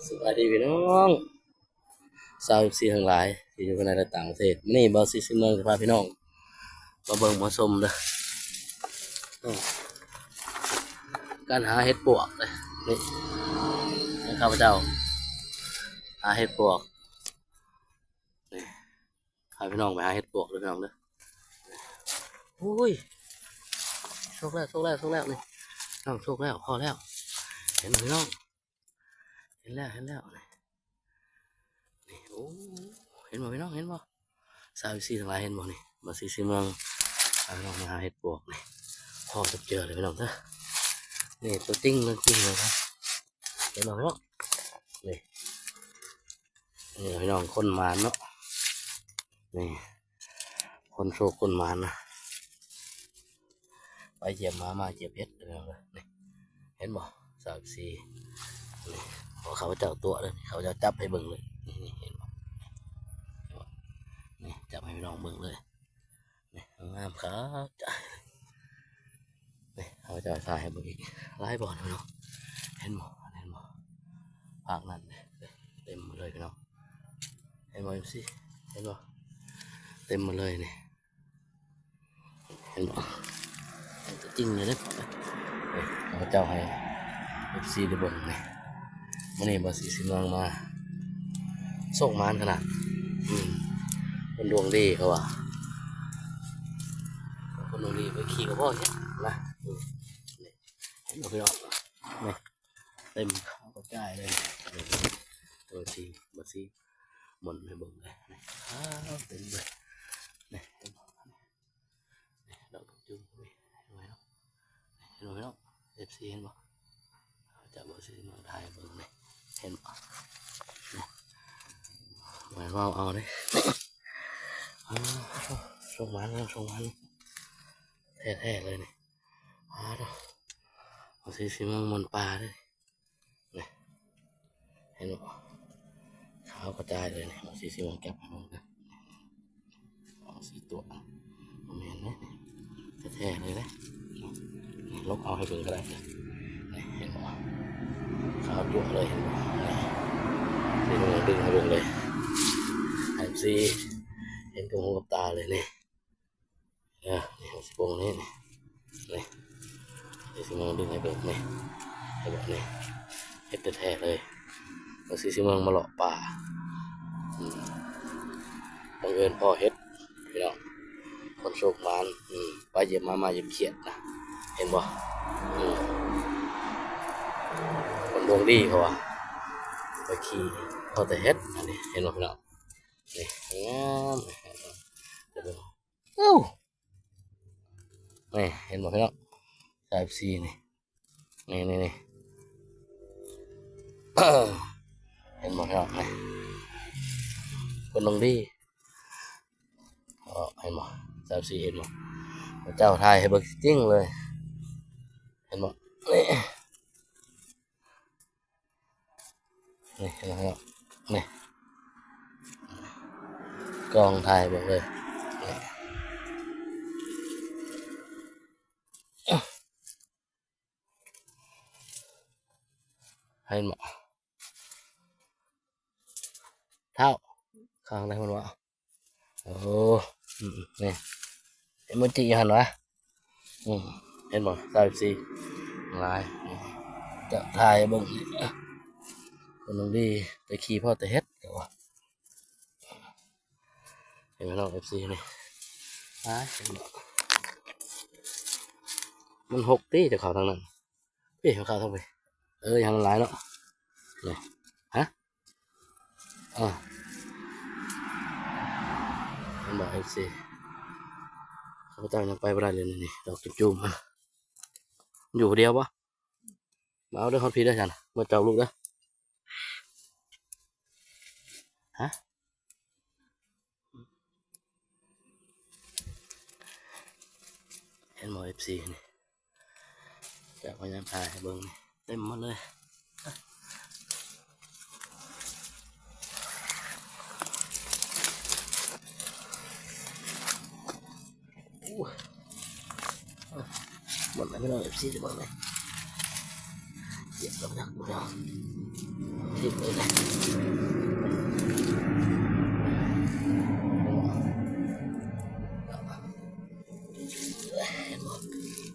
ສະບາຍດີພີ່ນ້ອງ ຊາວເອັຟຊີທັງຫຼາຍທີ່ຢູ່ພາຍໃນ ແລະ ຕ່າງປະເທດ. ມື້ນີ້ບ່າວສີສີເມືອງຈະພາພີ່ນ້ອງມາເບິ່ງມາຊົມເດີ ການຫາເຫັດປວກເດີ. ນີ້ ຂ້າພະເຈົ້າຫາເຫັດປວກ ນີ້ ພາພີ່ນ້ອງໄປຫາເຫັດປວກເດີພີ່ນ້ອງເດີ. ໂອ້ຍ ໂຊກແລ້ວ ໂຊກແລ້ວ ໂຊກແລ້ວ ນີ້ ນ້ອງ ໂຊກແລ້ວ ພໍແລ້ວ ເຫັນບໍ່ພີ່ນ້ອງ? ເຫັນແລ້ວ ເຫັນແລ້ວ ນີ້ ໂອ້ ເຫັນບໍ່ພີ່ນ້ອງ ເຫັນບໍ່? ຊາວເອັຟຊີທັງຫຼາຍ ເຫັນບໍ່ນີ້? ບ່າວສີສີເມືອງ ພາພີ່ນ້ອງມາຫາເຫັດປວກນີ້ ພໍຈັບເຈີເລີຍພີ່ນ້ອງເດີ. ນີ້ຕົວຈິງ ເລື່ອງຈິງເລີຍນະ ເຫັນບໍ່ພີ່ນ້ອງ? ນີ້ ນີ້ພີ່ນ້ອງ ຄົນໝານເນາະ ນີ້ ຄົນໂຊກຄົນໝານນະ ໄປຢຽບໝາມາຢຽບເຫັດເດີພີ່ນ້ອງເດີ. ນີ້ ເຫັນບໍ່ ຊາວເອັຟຊີ ນີ້ ຂໍຂ້າພະເຈົ້າຕົວະເດີ ຂ້າພະເຈົ້າຈັບໃຫ້ເບິ່ງເລີຍ. ນີ້ ນີ້ ເຫັນບໍ່ ນີ້ ຈັບໃຫ້ພີ່ນ້ອງເບິ່ງເລີຍ. ນີ້ ງາມຄັກ ນີ້ ຂ້າພະເຈົ້າຖ່າຍໃຫ້ເບິ່ງອີກ ຫຼາຍບ່ອນເນາະ. ເຫັນບໍ່ ເຫັນບໍ່ ພາກນັ້ນເຕັມໝົດເລີຍພີ່ນ້ອງ ເຫັນບໍ່ ເອັຟຊີ ເຫັນບໍ່? ເຕັມໝົດເລີຍນີ້ ເຫັນບໍ່? ເຫັນຕົວຈິງເລີຍເດ້ ນີ້ ຂ້າພະເຈົ້າໃຫ້ເອັຟຊີໄດ້ເບິ່ງນີ້. ມື້ນີ້ບ່າວສີສີເມືອງມາ ໂຊກໝານຂະໜາດ ອືມ ຄົນດວງດີເຂົາວ່າ ຄົນດວງດີໄປຂີ່ກໍພໍເຫັດນະ. ອືມ ນີ້ ເຫັນບໍ່ພີ່ນ້ອງ? ນີ້ ເຕັມຂາວກະຈາຍເລີຍ ເອີ ຊິ ບ່າວສີໝົນໃຫ້ເບິ່ງເລີຍ ນີ້ ຂາວເຕັມເລີຍ ນີ້ ເຫັນບໍ່? ນີ້ ດອກຈຸ້ມ ນີ້ ເຫັນບໍ່ພີ່ນ້ອງ? ເຫັນບໍ່ພີ່ນ້ອງ? ເອັຟຊີ ເຫັນບໍ່? ຈະ ບ່າວສີມາຖ່າຍໃຫ້ເບິ່ງນີ້ ເຫັນບໍ່? ນີ້ ໝາຍວ່າເອົາເດ້ ໂຊກໝານ ໂຊກໝານ ແທ້ໆເລີຍນີ້. ອ້າ ບ່າວສີສີເມືອງໝົນປ່າເດ້ ນີ້ ເຫັນບໍ່? ຂາວກະຈາຍເລີຍນີ້ ບ່າວສີສີເມືອງຈັບໃຫ້ເບິ່ງເດີ ສອງສີ່ຕົວ ບໍ່ແມ່ນເດ້ ແທ້ໆເລີຍເດ້. ນີ້ ຫຼົບເອົາໃຫ້ເບິ່ງກໍໄດ້ ນີ້ ເຫັນບໍ່? ຂາວຈັ້ວເລີຍ ເຫັນບໍ່? ນີ້ ສີເມືອງດຶງໃຫ້ເບິ່ງເລີຍ ໃຫ້ເອັຟຊີເຫັນກັບຫູກັບຕາເລີຍນີ້. ເອີ ນີ້ ຊິປົງນີ້ ນີ້ ນີ້ ຊິມາດຶງໃຫ້ເບິ່ງນີ້ ໃຫ້ເບິ່ງນີ້ ເຫັດແທ້ໆເລີຍ. ບາງທີຊິເມືອງມາເລາະປ່າ ອືມ ບັງເອີນພໍ້ເຫັດ ພີ່ນ້ອງ ຄົນໂຊກໝານ ອືມ ໄປຢຽບໝາ ມາຢຽບຂຽດນະ ເຫັນບໍ່? ອືມ ຄົນດວງດີເຂົາວ່າ ໄປຂີ່ພໍ້ແຕ່ເຫັດ ອັນນີ້ ເຫັນບໍ່ພີ່ນ້ອງ? ນີ້ ງາມ ເຫັນບໍ່? ເອົ້າ ນີ້ ເຫັນບໍ່ພີ່ນ້ອງ? ສາມສີ່ ນີ້ ນີ້ ນີ້ ນີ້ ເຫັນບໍ່ພີ່ນ້ອງ? ນີ້ ຄົນດວງດີ ເຫັນບໍ່? ສາມສີ່ ເຫັນບໍ່? ເຈົ້າຖ່າຍໃຫ້ເບິ່ງຈິງເລີຍ ເຫັນບໍ່? ນີ້ ນີ້ ເຫັນບໍ່ພີ່ນ້ອງ? ນີ້ ກ້ອງຖ່າຍເບິ່ງເລີຍ ນີ້ ເຫັນບໍ່? ທ້າວ ຂ້າງໃດມັນວ່າ ໂອ້ ອືມ ນີ້ ເຫັນບໍ່ຈິຢູ່ຫັ້ນຫວາ? ອືມ ເຫັນບໍ່? ຊາວສີ່ ຫຼາຍ ນີ້ ຈະຖ່າຍໃຫ້ເບິ່ງອີກ ຄົນດວງດີໄປຂີ່ພໍ້ແຕ່ເຫັດ ເຈົ້າວ່າ ເຫັນບໍ່ນ້ອງ ເອັຟຊີ ນີ້ ຫຼາຍ ເຫັນບໍ່? ມັນຫົກຕິ ຈະເຂົ້າທາງນັ້ນ ເອີ ເຂົ້າທາງໄປ ເອີ ຢ່າໃຫ້ມັນຫຼາຍເນາະ ນີ້ ຮະ ອ່າ ເຫັນບໍ່ ເອັຟຊີ ຂ້າພະເຈົ້າຍັງໄປບໍ່ໄດ້ເລີຍນີ້ ດອກຈຸ້ມໆ ມັນ ຢູ່ຜູ້ດຽວບໍ່? ມາເອົາເດີ ຮອດພີ້ເດີ ຊັ້ນ ມາເຈົ້າລູກເດີ ຮະ ເຫັນບໍ່ ເອັຟຊີ ນີ້ ຈະພະຍາຍາມຖ່າຍໃຫ້ເບິ່ງນີ້ ເຕັມໝົດເລີຍ ໂອ້ຍ ເບິ່ງໃຫ້ພີ່ນ້ອງ ເອັຟຊີ ໄດ້ເບິ່ງເລີຍ ຢຽບກັບໜັກບໍ່ ເອົາ ຕິດເລີຍນະ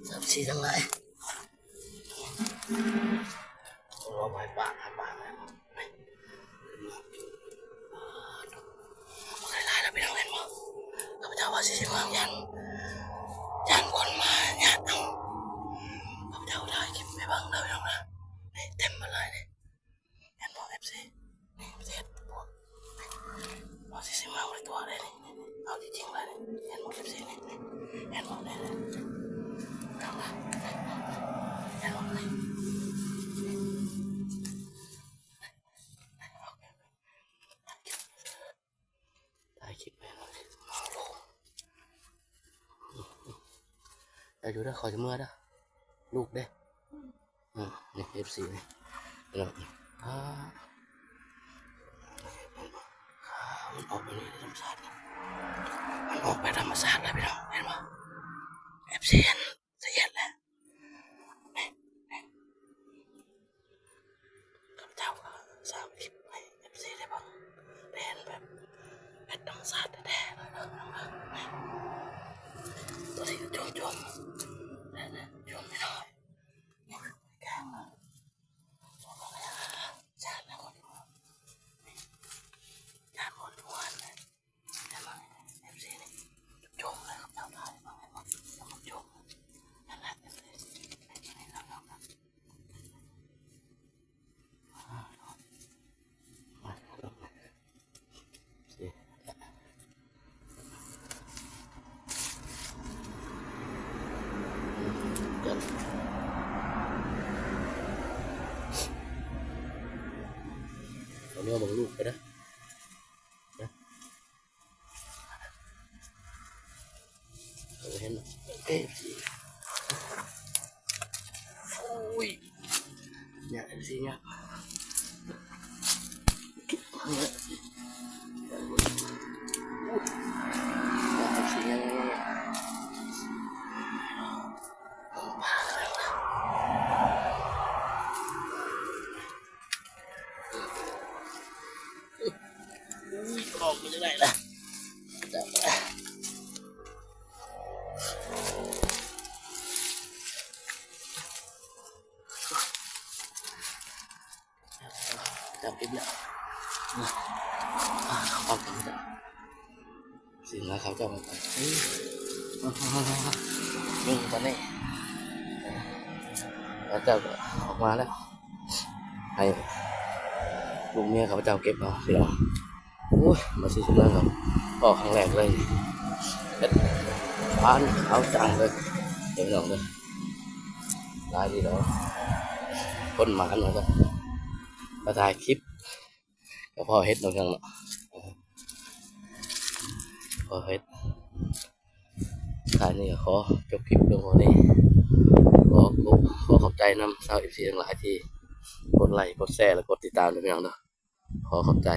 ສາມສີ່ທັງຫຼາຍ ເອົາໄວ້ປາກ ປາກ ບໍ່ໄດ້ຫຼາຍແລ້ວພີ່ນ້ອງ ເຫັນບໍ່? ຂ້າພະເຈົ້າວ່າຊິ ຊິມາຢ້ານ ຢ້ານຄົນມາຍາດເອົາ ຂ້າພະເຈົ້າຖ່າຍຄລິບໃຫ້ເບິ່ງເດີພີ່ນ້ອງນະ ນີ້ເຕັມມາເລີຍນີ້ ເຫັນບໍ່ ເອັຟຊີ ນີ້ປະເທດພວກ ວ່າຊິ ຊິມາບໍ່ໄດ້ຕົວະເດ້ນີ້ ເອົາຈິງໆເລີຍນີ້ ເຫັນບໍ່ ເອັຟຊີ ນີ້ ເຫັນບໍ່ ນີ້ ເຫັນບໍ່ ເຫັນບໍ່ ນີ້ ຖ່າຍຄລິບໃຫ້ເຮົາເດີ ເອົາຢູ່ເດີ ຂ້ອຍຈະເມືອເດີ ລູກເດ້ ອືມ ນີ້ ເອັຟຊີ ນີ້ ພີ່ນ້ອງ ອ່າ ມັນອອກແບບນີ້ທຳມະຊາດ ມັນອອກແບບທຳມະຊາດເລີຍພີ່ນ້ອງ ເຫັນບໍ່ ເອັຟຊີ ເຫັນ ສະເຫຍດແລ້ວ ນີ້ ນີ້ ຂ້າພະເຈົ້າກໍສ້າງຄລິບໃຫ້ເອັຟຊີໄດ້ເບິ່ງ ໄດ້ເຫັນແບບເຫັດທຳມະຊາດແທ້ໆເລີຍເດີ ຕົວນີ້ກໍຈຸ່ມໆ ຈຸ່ມນ້ອຍໆ ນີ້ແກ້ງເລີຍ ຈານແລ້ວກໍ ຈານໝົດທຸກອັນເລີຍ. ເຫັນບໍ່ ເອັຟຊີ ນີ້ ຈຸ່ມເລີຍ ເຂົາເຈົ້າຖ່າຍມາໃຫ້ເບິ່ງ ຈຸ່ມ ນັ້ນແຫຼະ ເອັຟຊີ ນີ້ ລອງໆ ເອົາເມືອເບິ່ງລູກໄປເດີ. ເຫັນ ເອັຟຊີ ໂອ້ຍ ຍາກ ເອັຟຊີ ຍາກ ໂອ້ຍ ຍາກ ເອັຟຊີ ຍາກ ຍາກ ຍາກ. ອອກມາຈາກໃດລະ ຈັບອີກແລ້ວ ອ່າ ເຂົ້າປາກ ຊິມາເຂົາເຈົ້າໄປ ນີ້ຕອນນີ້ເຂົາເຈົ້າກໍອອກມາແລ້ວ ໃຫ້ລູກເມຍຂ້າພະເຈົ້າເກັບເອົາພີ່ນ້ອງ. ໂອ້ຍ ມາຊິຊຸມນັ້ນກໍພໍ້ຄັ້ງແລກເລີຍ ເຮັດບານຂາວຈ້າງເລີຍ ເດີພີ່ນ້ອງເດີ ຫຼາຍດີດອກ ຄົນໝານວ່າຊັ້ນ ມາຖ່າຍຄລິບ ກໍພໍ້ເຮັດເນາະ ພີ່ນ້ອງເນາະ ພໍ້ເຮັດ. ທ້າຍນີ້ກໍຂໍຈົບຄລິບລົງເທົ່ານີ້ ຂໍ ຂໍຂອບໃຈນຳຊາວເອັຟຊີທັງຫຼາຍທີ່ກົດໄລ ກົດແຊ ແລະ ກົດຕິດຕາມເດີພີ່ນ້ອງເດີ ຂໍຂອບໃຈ.